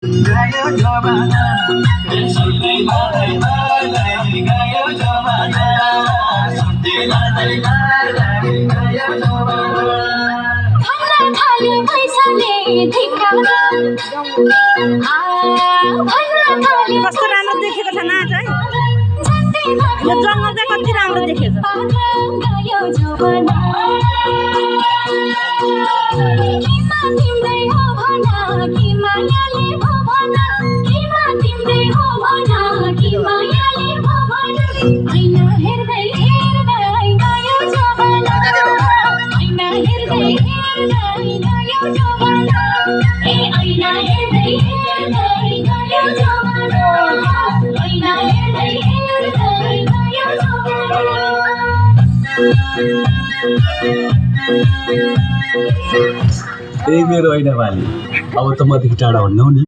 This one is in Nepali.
गयो जमाना सुन्दै मलाई मलाई गयो जमाना सुन्दै मलाई मलाई गयो जमाना भन्न थाल्यो पैसाले धिक्काउँदा भन्न थाल्यो कस्तो राम्रो देखेको छ नाच है यो जङ्गल चाहिँ कति राम्रो देखेछ गयो जमाना किमा तिम्रै हो भना कि मायाले हो भना किमा तिम्रै हो भना कि मायाले हो भना ऐना हेर्दै हेर्दै गयो जमाना ऐना हेर्दै हेर्दै गयो जमाना ए ऐना हेर्दै हेर्दै गयो जमाना ऐना हेर्दै हेर्दै गयो जमाना ए मेरो ऐना वाली अब त मदेखि टाढा भन्नौ नि